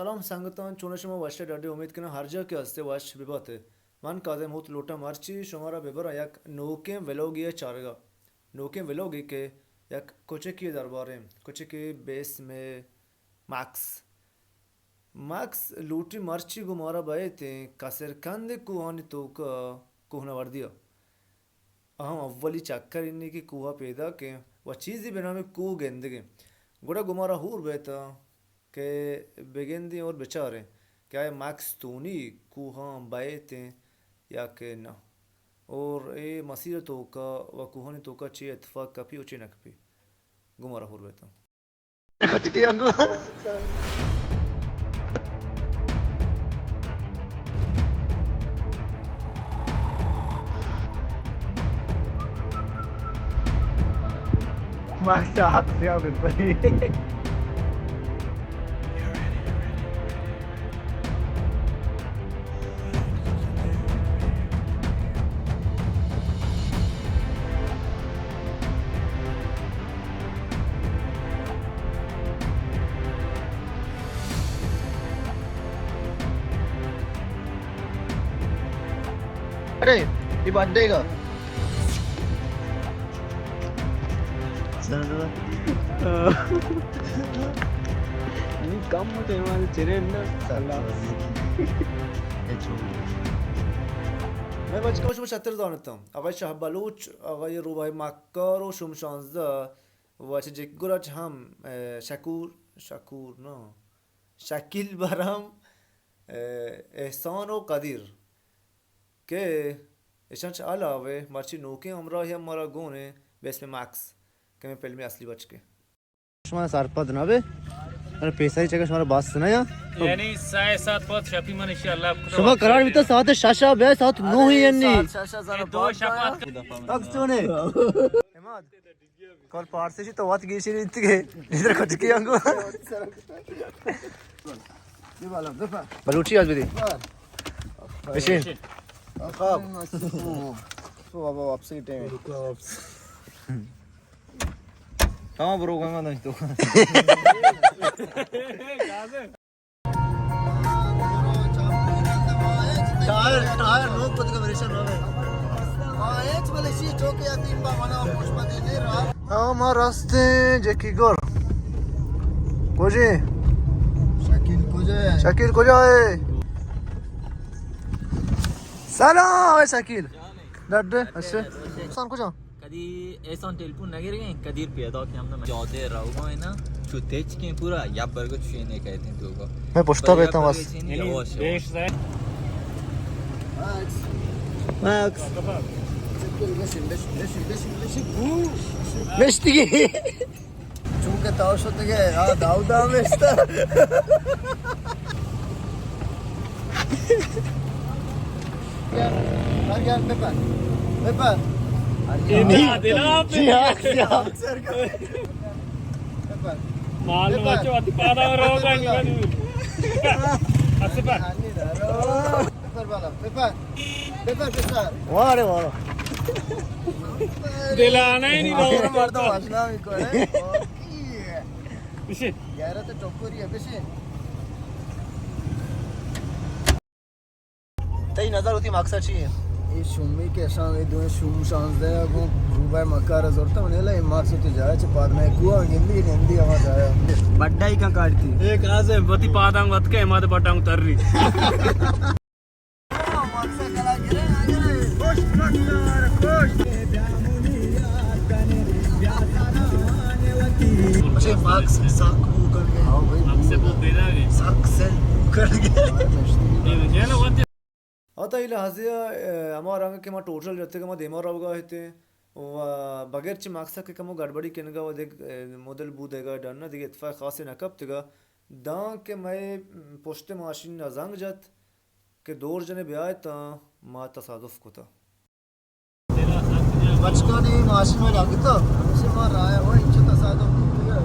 سلام سنگتاں، چون شما؟ وش ڈاڈے، امید کناں ہر جا کہ ہستے وش بباتے۔ من کاظم ہوت لوٹاں مرچی شمارا ببراں یک نوکیں ولاگے ء چارگا۔ نوکیں ولاگے کہ یک کچکے درباریں، کچکے بہ اسم مکس۔ مکس لوٹی مرچی گوں مارا بئیتیں کسرکند کوہانی توکا کوہنوردیا۔ اہم اولی چکر انی کہ کوہ ء پیداکیں و چیزے بہ نام کوہ گندگیں۔ گڑا گوں مارا ہور بیتاں کہ بگندیں اور بچاریں کہ آیا مکس تونی کوہاں بئیتیں یا کہ نہ، اور اے مسیر توکا و کوہانی توکا چے اتفاق کپی و چے نہ کپی۔ گوں مارا ہور بیتاں۔ ماشاءاللہ، ارے، یہ بڈے گا۔ نی کم ٹائم والے چرے نا۔ اللہ۔ میں بچکا شما شتر زانتم۔ آقای شاہ بلوچ، آقای روباہ مکار و شوم شانزدہ و چہ جکگرا چہ ہم، اے، شکور، شکور نا، شکیل برام، اے، احسان و قدیر کہ اشان چہ علاوہ مرچی نوکیں ہمراہی ہم مارا گون ایں بہ اسم مکس کہ ہمیں فلمی اصلی بچکے۔ شما سرپد نہ بے، من پیسہ ہی چکا شما بس نہ یا۔ یعنی سہ ساعت پد شپی من انشاءاللہ شما قرار بیتا ساعت شش بے، ساعت نو ہی یعنی۔ ساعت شش زن اے دو پد شپات۔ تک چونے؟ کل پارسی شی تو وات گیشی نیت گے۔ ادھر کچھ کیا گو۔ بلوچی آج بدی۔ بشین۔ خب۔ تو بابا واپسی ٹائم۔ تمام برو گنگا نہیں تو۔ ٹائر، ٹائر نوک کتگ، پریشان مہ بئے۔ ہاں، ہچ بلے شی چوکے اتیم با منا پوش بدی نے را۔ ہاں، ما رستیں جکی گر۔ کجے؟ شکیل کجا ہے؟ شکیل کجا ہے؟ سلام، اے شکیل۔ ڈڈ، اچھا۔ سان کجا؟ کدی احسان ٹیلیفون نہ گرگیں، کدیر پیدا کہ ہم نہ۔ جادے روگا ہے نا، چو تیچ کے پورا یا برگو چوشے نے کہتے ہیں تو کو۔ میں پشتا بیتا ہوں بس۔ یعنی یواش، یواش۔ نشتگی۔ چونکہ تو شتگے، آ داؤدا ہمیشتا۔ ہر یار بپر، بپر۔ جی ہاں، جی ہاں۔ بپر۔ مال بپر۔ بچو، اتی پادا روگا نگانی۔ اچھا، پر۔ بپر بالا، بپر۔ بپر پسر۔ واہ رے واہ۔ دلانا ہی نہیں۔ آخر مردم آشنا می‌کنه۔ بشین۔ غیرت ٹکری ہے، بشین۔ تئی نظر ہوتی مقصد چی ہے؟ اے شومی کہ اشان اے دوئیں شوم شانزدہ گوں روباہ مکار زورتا، من الا اے مقصد تو جایا چہ پاد میں کوہ گندی گندی ہما جایا۔ بڈائی کا کارتی۔ ایک آزم وتی پاداں وت کے ماد بڈاں تری۔ اچھا، مکس سک بو کر گئے۔ ہاں بھائی، مکس بو۔ بو بیدار گئے۔ سک سل بو کر گئے۔ آتا ای لحظے ء، اے، ہما رنگ کہ ما ٹوٹل جتگ، ما دیما روگا اتیں و بغیر چہ مکس کہ کمو گڑبڑی کنگا و دگہ، اے، مدل بو دگہ ڈن دگہ اتفاق خاصے نہ کپتگا۔ داں کہ مئے پشت ماشین ء زنگ جت کہ دور جنے بیائے تاں ما تصادف کتا۔ بچکانی ماشین ء لگتا، اسے ما رایا ہوا انچو تصادف کتگا۔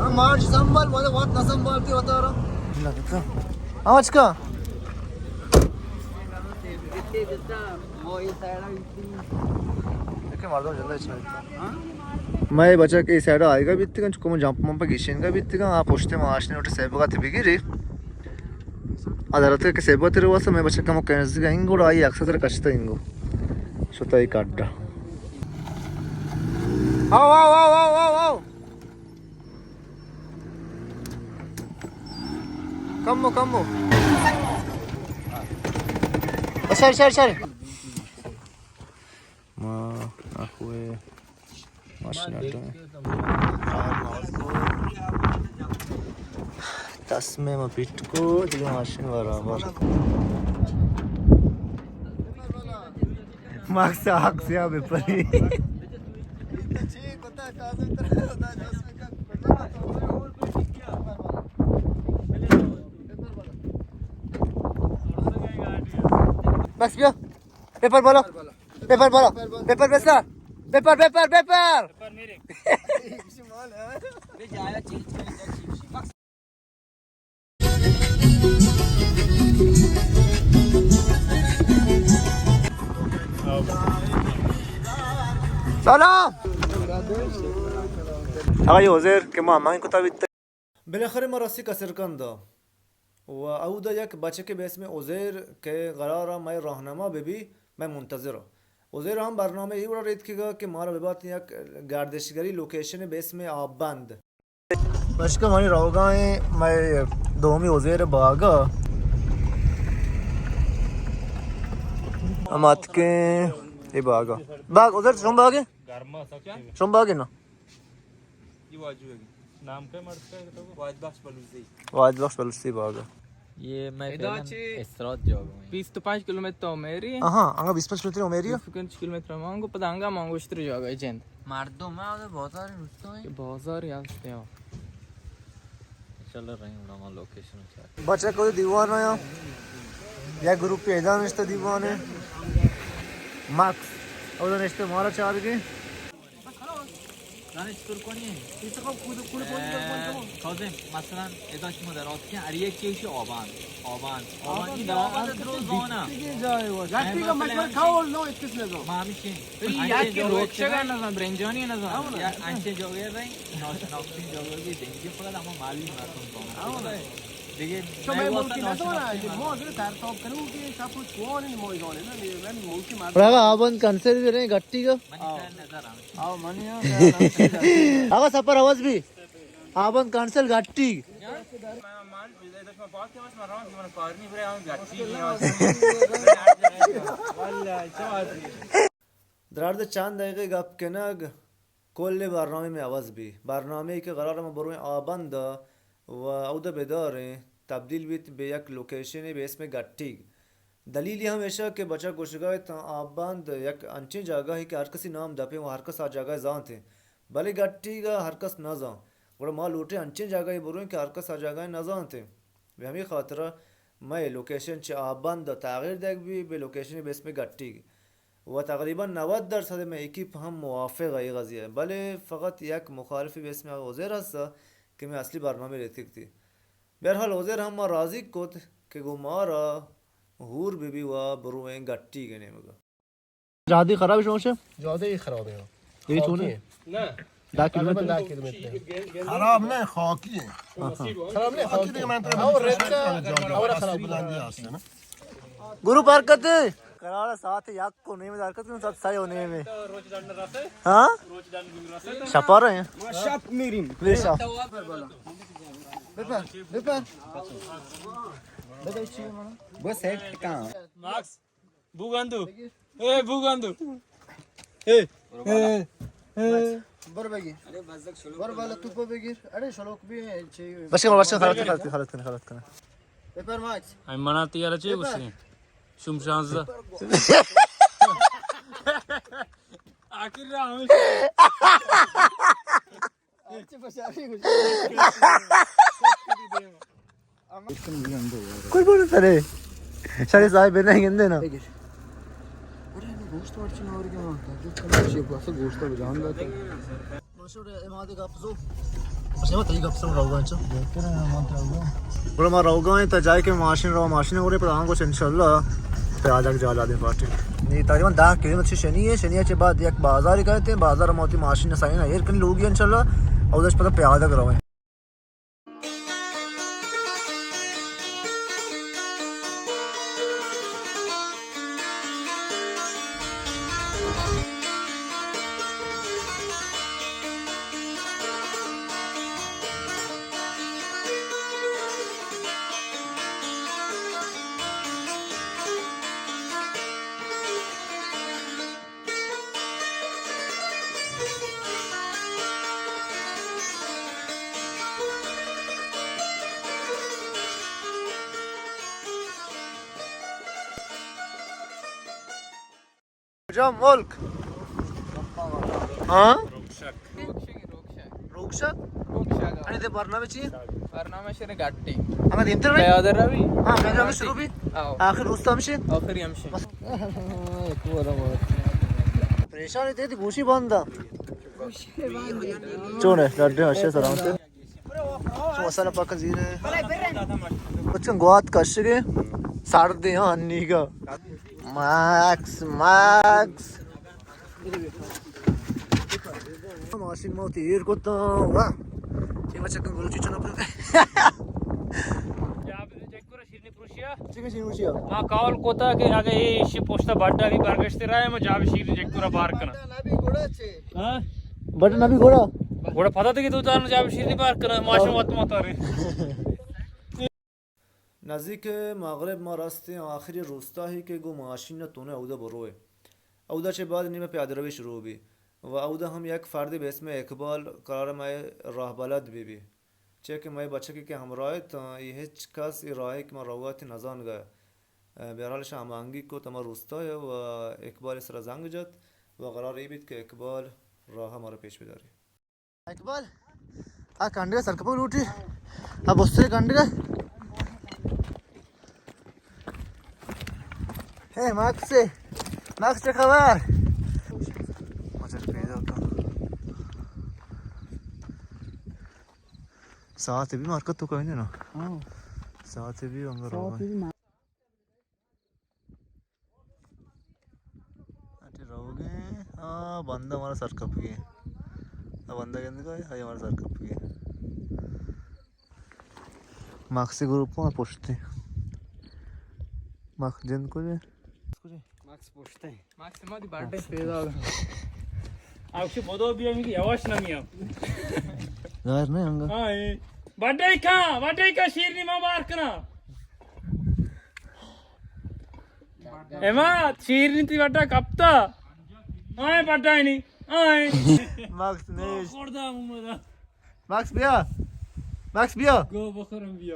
ہم مارچ سنبھال، ودا وقت نہ سنبھالتی وتارا۔ لگتا۔ آج کا؟ دیکھیں مردم زندہ چاہتا۔ مئے بچک اے سائیڈ ء آئیگا بیتگاں، چکو من جمپ ممپ گیشینگا بیتگاں، آ پشت ماشین وٹے سیبگا تے بگیری۔ آ دراتک کہ سیبا تر واسطہ میں بچہ کمو کنزگا انگو، آئی اکثر تر کشتا انگو۔ شتا ای کڈا۔ آو، آو، آو، آو، آو، آو۔ کمو، کمو۔ سر، سر، سر۔ ما اخوے ماشین اڈا۔ تصمیم پیٹ کو دیگه ماشین برابر۔ ماکس آکسیا بپری۔ ماکس بیا۔ پیپر بالا۔ پیپر بالا۔ پیپر بسا۔ Paper, paper, paper. سلام۔ آقای عزیر که ما من کتا بیت۔ بالاخره ما رسی کسرکند ءَ و اودا یک بچکے بہ اسم عزیر کہ قرار ءَ مئے راہنما بہ بی، مئے منتظر ءَ۔ عزیر ءَ ہم برنامہ اے وڑا ریتکگ ءَ کہ مارا ببات یک گردشگری لوکیشن بہ اسم آب بند۔ بشکہ منی روگا ایں مئے دومی عزیر باگا۔ ہم اتکیں اے باگا۔ باگ عزیر شم باگے؟ شم باگے نا؟ نام کئے مرد کا ہے تو؟ واحد بخش بلوچی۔ واحد بخش بلوچی باغ۔ یہ میں ادا فعلاً چی استراد جاگہ ہوں۔ بیست و پنج کیلومتر تو میری ہے۔ ہاں، انگا بیست و پنج کیلومتر میری ہے۔ بیست و پنج کیلومتر مانگو، پدا انگا مانگو اشتر جاگہ ہے جند۔ مردم ہے، اودا بازار رستو ہے۔ یہ بازار یا ہستے ہو۔ انشاءاللہ رہی ہوں، ہم لوکیشن چیک۔ بچہ کو دیوان آیا۔ یا گروپ پیدا نشتہ دیوان ہے۔ ماکس۔ اودا نشتہ مارا چار گئے۔ دانش چطور کنی؟ کاظم، مثلاً ادا شما در آتکن، اری یک چیشی آبان، آبان، آبان، این آبان در آبان در درو زانه. دیگه جای واسه. گٹی کا مشور کھاؤ، لو اکیس لے دو. ما همیشه این انچه یکی جاگه روچگا نزن، برنجانی نزن. یا انچه جاگه رای، ناشناختین جاگه بی دنگی فقط اما معلوم مردم زانه. دیگه شما ملکی نزانه، ما اگر ترتاب کنو که شب و چوان این مایگانه، نه، نه، من ملکی مردم. آقا آبان کنسل بھی رہے گٹی کا. منی خیال نظر ہمیں. آو، منی ہم خیال ہمشی رہتی. آقا، سفر عوض بی. آبند کانسل گٹی. درارد چند دقیقے گپ کنگ، کل برنامہ میں عوض بی. برنامہ کہ قرار ما برویں آبند و اود بداریں، تبدیل بیت بہ یک لوکیشنے بہ اسم گٹیگ. دلیلی ہم ایشا کہ بچک گوشگا ات آبند یک انچیں جاگہے کہ ہر کسی نام دپیں و ہر کس آ جاگہ زانتیں. بلے گٹیگ ءَ ہر کس نہ زان. گڑا ما لوٹیں انچیں جاگہے برویں کہ ہر کس آ جاگہ ءَ نہ زانت. بہ ہمے خاطر ءَ مئے لوکیشن چہ آبند ءَ تغییر دئیگ بی بہ لوکیشنے بہ اسم گٹیگ. و تقریباً نود درصد مئے ایکیپ ہم موافق ءَ اے قضیہ ءَ. بلے فقط یک مخالفے بہ اسم عزیر ہست کہ مئے اصلی برنامہ ریتکگ تی. بہرحال عزیر ہم ما راضی کت کہ گوں مارا ہور بہ بی و برویں گٹیگ ءِ نیمگ ءَ. جادی خراب شما چه؟ جادی خرابه. یعنی چونه؟ خاکیه. نه. ده کیلومتر؟ تقریباً ده کیلومتر. خراب نه، خاکیه. خراب نه، خاکی دیگه منطقه آور بلندی هست، نه؟ گروپ حرکت. قرار ساعت یک و نیم حرکت کنیم، ساعت سه و نیم. ها؟ شپا رہے ہیں. ما شپ میریم. بے شپ. بپر، بپر. بس ایک ٹکان. ماکس. بوگندو. اے بوگندو. اے. اے. اے. برو بگیر. برو بالا توپو بگیر. اڑے شلوک بی چی. بس کن، بس کن، خلط کن، خلط کن، خلط کن. Paper marks. ای منا تیارا چی گوشی؟ شوم شانزده. آخر را ہمیش. قربان سرے. شری صاحب بنا گندے نا. بگیر. ارے، گوشت ورچی نہ ورگی ما. تعجب کنم، چی بس گوشت بجان داتا. ماشور امادے گپ زو. بس ما تئی گپ زو روگا چا. بہتر ہے، من تو روگا. گڑا ما روگا ہیں تا جائے کہ ماشین رو، ماشین ہو رہے پر آنگو انشاءاللہ. پیادگ جالا دے پارٹی. نی تقریباً دہ کیلومتر شنی ہے، شنی ہے چہ بعد یک بازار کرتے ہیں، بازار موتی ماشین سائن ایر کن لوگی انشاءاللہ، اور دش پتہ پیادگ رویں. کجام ملک؟ ہاں؟ روکشک۔ روکشک؟ روکشک۔ انی تے برنامہ چی؟ برنامہ شر گٹی۔ ہمیں دیمتر رہی؟ پیادہ روی؟ ہاں، پیادہ روی شروع بھی؟ آؤ۔ آخر روستا ہمشی؟ آخری ہمشی۔ پریشان تے دی گوشی بندا۔ چون ہے؟ ڈر دے، اشیا سلامت ہے۔ چون مثلا پاک زیرے۔ کچھ گوات کشگے۔ سردی ہاں، نیگا۔ Max, Max. ماشین ما تیر کتا، واہ۔ یہ بچہ کن بلوچی چنا پر۔ شیرنی پروشیا؟ چکے شیرنی پروشیا؟ ما کال کوتا کہ اگہ اے شی پوشتا بڈا بھی برگشتے رہے، ما جاب شیرنی جکورا بار کنا۔ ہاں؟ بڈا نبی گوڑا؟ گوڑا پتا تھے کہ دو تان جاب شیرنی بار کنا، ماشین وقت مطاری۔ نزدیک مغرب ما رستیں آخری روستاہی کہ گوں ماشین ء تون ء اودا بروئے۔ اودا چہ بعد نی مئے پیادہ روی شروع بی و اودا ہم یک فردے بہ اسم اقبال قرار مئے راہ بلد بہ بی۔ چیا کہ مئے بچکے کہ ہمراہ ات، آں، اے ہچ کس اے راہے کہ ما روگا ات نزانگا۔ بہرحال شہ ہماہنگی کت ہما روستایا و اقبال سرا زنگ جت و قرار اے بیت کہ اقبال راہ مارا پیش بداری۔ اقبال، آ کنڈگا سرکپگ لوٹی؟ آ بسترے کنڈگا؟ اے مکس، مکس چہ خبر؟ مچر پیدا کن۔ ساعت بھی مارکت تو کہیں نا؟ ہاں۔ ساعت بھی انگر ساعت ہوگا۔ بھی مار- اٹی روگیں، آ بندہ مارا سر کپگی۔ آ بندہ گندگا، آئی مارا سر کپگی۔ ماکسی گروپ ما پشتی۔ ماکس جند کجے؟ ماکس پشتی۔ ماکس ما دی برتھ ڈے پیدا۔ آپ کی بدو بیا میگی یواش نمیام۔ ظاہر نہیں ہنگا۔ ہاں، اے۔ برتھ ڈے کا، برتھ ڈے کا شیرنی ما بار کنا۔ اما، شیرنی تی بڈا کپتا۔ آئے بڈا نی، آئے۔ ماکس نیش۔ خوردہ محمد۔ ماکس بیا۔ ماکس بیا۔ گو بخورم بیا۔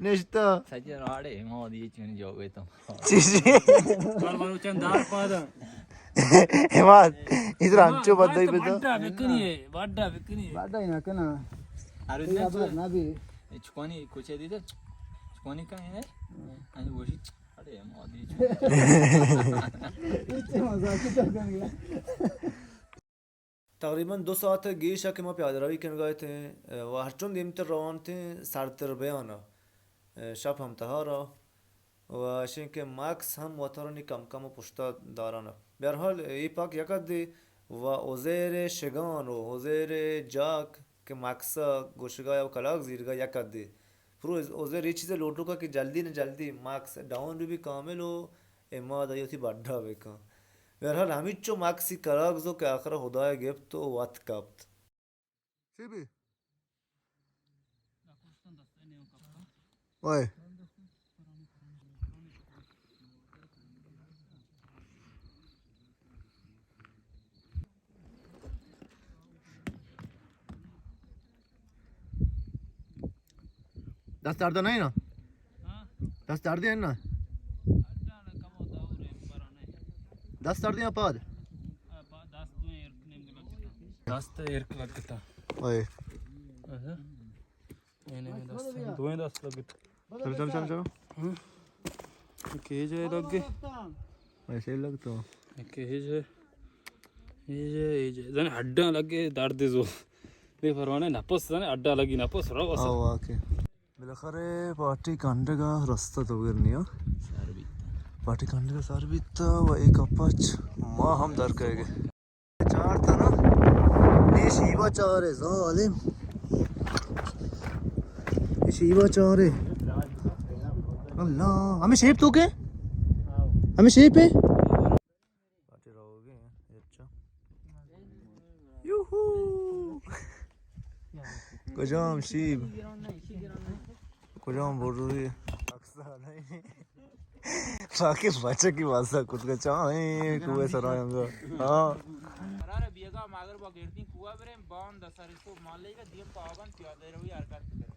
نشتا۔ سجن آڑے، ما دی چون جو گئے تو۔ چیزی۔ کل بلوچان دار پادا۔ اما، ادھر ہنچو بدائی بدا۔ بڈا بکنی ہے، بڈا بکنی ہے۔ بڈا ہی نہ کنا۔ ارے نہ نبی۔ چکونی کچھ دیتا؟ چکونی کا ہے؟ ہاں۔ ہاں، وہی۔ اڑے، ما دی چون۔ تقریباً دو ساعت گیش کہ ما پیادہ روی کنگا اتیں و ہرچون دیمتر روان اتیں سردتر بیان، شپ ہم تہارا و اشیں کہ مکس ہم وترانی کم کم و پشتا دارانا۔ بہرحال اے پاک یک حدے و عزیر شگان و عزیر جاک کہ مکس گوشگا یا کلاگ زیرگا یک حدے۔ پرو عزیر اے چیزے لوٹوکا کہ جلدی نہ جلدی مکس ڈاؤن بی کامل و اما دائی وتی بڈا بکن۔ بہرحال ہمیچو مکسی کراگ زو کہ آخر خدای گپت و وت کپت۔ چی بی؟ اوئے۔ دست درد نہیں نا؟ ہاں؟ دست درد ہے نا؟ دست درد یا پاد؟ دست ایرک لگتا۔ اوئے۔ اچھا۔ دوئیں دست لگت۔ چلو، چلو، چلو، چلو۔ ہاں۔ کیج ہے لگے۔ ایسے ہی لگتا۔ کیج ہے۔ یہ ہے، یہ ہے۔ زن ہڈاں لگے درد زو۔ بے پروانے نپس زن ہڈا لگی نپس رو بس۔ آو آکے۔ بالاخرہ پارٹی کنڈگا رستہ تو گر نیا۔ پارٹی کنڈگا سر بیتا و ایک اپچ ما ہم در کئے گئے۔ چار تا نا؟ اے شیبا چار ہے، ظالم۔ اے شیبا چار ہے۔ اللہ، ہمیں شیپ تو کے؟ ہمیں شیپ ہے؟ یوہو۔ کجام شیب؟ کجام بردوی؟ باقی بچکی واسطہ کت کا چاہیں کوہ سرا انگا۔ ہاں۔ قرار بیگا مگر با گردین کوہ بریں، بان دسر تو مالیگا دیم پابن پیادہ روی حرکت کریں۔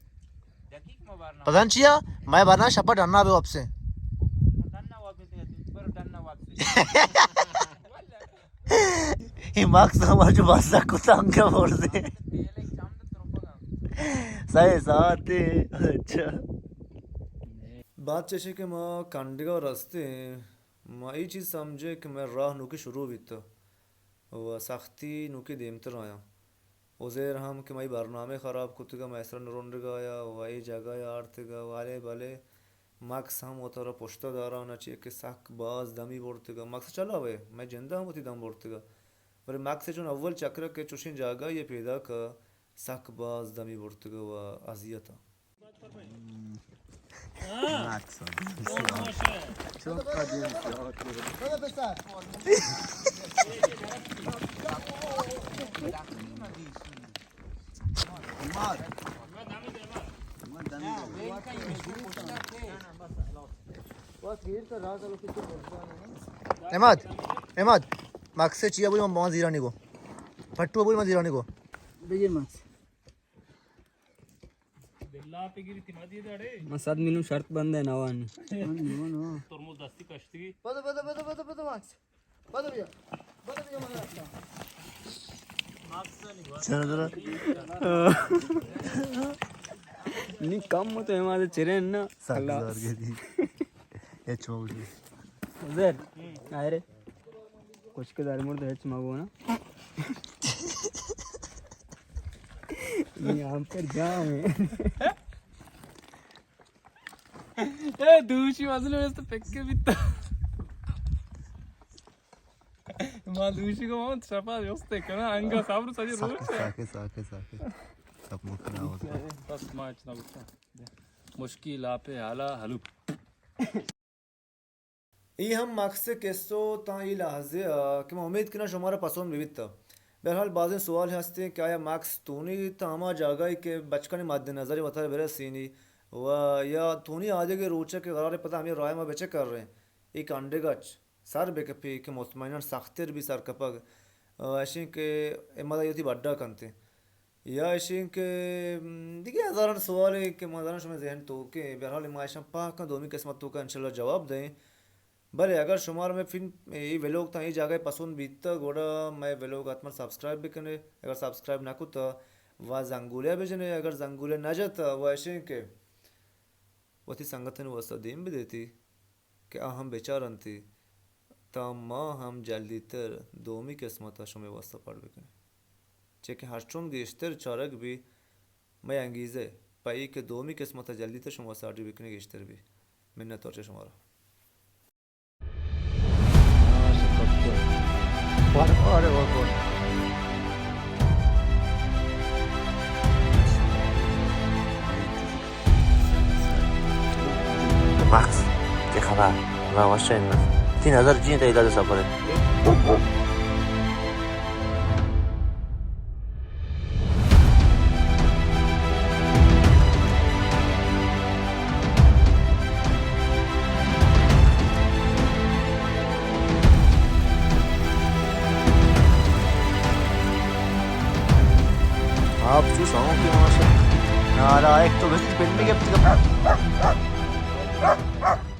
دقیق ما برنا۔ پتہ نہیں چیا؟ میں برنا شپا ڈننا بے واپسے۔ ڈننا واپسے، پر ڈننا واپسے۔ اے مکس ہما جو بس کتنگ ءَ برزے۔ سئے ساعت اے۔ اچھا۔ بات چشیں کہ ما کنڈگ ءَ رستیں، ما اے چیز سمجھیں کہ مئے راہ نوکی شروع بیتہ و سختی نوکی دیمتر آیاں۔ عزیر ہم کہ مئی برنامہ خراب کتگا، مئے سرا نرونڈگا آیا و اے جاگہ آرتگا و ہلے بلے مکس ہم وتارا پشتا داران چی کہ سک باز دمی برتگا۔ مکس چلا وے، مئے جندا ہم وتی دم برتگا۔ بلے مکس چون اول چکرا کہ چوشیں جاگہ یہ پیدا کا سک باز دمی برتگا و اذیتا۔ عماد، عماد، مکس چیا بولی من باں زیرانی گو۔ پٹو بولی من زیرانی گو۔ بگیر مکس۔ من صد میلیون شرط بندے نوانی۔ ترمز دستی کشتی۔ بدو، بدو، بدو، بدو، بدو، مکس۔ بدو بیا۔ بدو بیا، من رفتم۔ چرا درا؟ نی کم تو ہمارے چرے نا۔ سک زار گری۔ اچ مو بولی۔ زر۔ آئے رے۔ کچھ کے دار مرد ہچ مگو نا۔ یہ ہم پر جام ہے۔ اے دوشی مزن است پکے بیتا۔ ما دوشی کو من شپا یوستے کنا انگا صبر سجی روچ۔ ساکے، ساکے، ساکے۔ سب مکنا ہوتا۔ بس ما اچنا بوتا۔ مشکل آپ حالا حلوپ۔ اے ہم مکس ءِ قصو تاں اے لحظہ ءَ کہ من امید کناں شمارا پسند بہ بیت۔ بہرحال بازیں سوال ہستیں کہ آیا مکس تونی تاں ہما جاگہے کہ بچکانی مد نظر وتارا برسینی و یا تونی آدگہ روچ ءَ کہ قرار پدا ہمے راہ ءَ ما بچکریں اے کنڈگ ءَ سر بکپی کہ مطمئناً سختر بی سر کپگ۔ اشیں کہ اے مدا یوتی بڈا کنتیں۔ یا اشیں کہ، م، دگہ ہزاراں سوالے کہ من زاناں شمئے ذہن توکیں، بہرحال ما اشاں پہکاں دومی قسمت توکا انشاءاللہ جواب دئیں۔ بلے اگر شمارا مئے فلم، اے ویلوگ تاں اے جاگہ پسند بیتگ، گڑا مئے ویلوگ حتماً سبسکرائب بکنے، اگر سبسکرائب نہ کتا و زنگولیا بجنے، اگر زنگولیا نہ جتا و اشیں کہ وتی سنگتانی واسطہ دیم بدیتی۔ کہ آ ہم بچارنتی، تاں ما ہم جلدی تر دومی قسمت ءَ شمئے واسطہ پڑ بکنیں۔ چہ کہ ہرچنت گیشتر چارگ بی، مئے انگیزہ پہ ای کہ دومی قسمت ءَ جلدی تر شمئے واسطہ آرڈر بکنیں گیشتر بی۔ منت وار چہ شمارا۔ مکس، چے خبر؟ لا وش انت۔ تئی نظر چی انت اے داد سفر ءَ؟ آپ چو شوقیں ماشاءاللہ۔ نالائک تو بس پنڈ گپت۔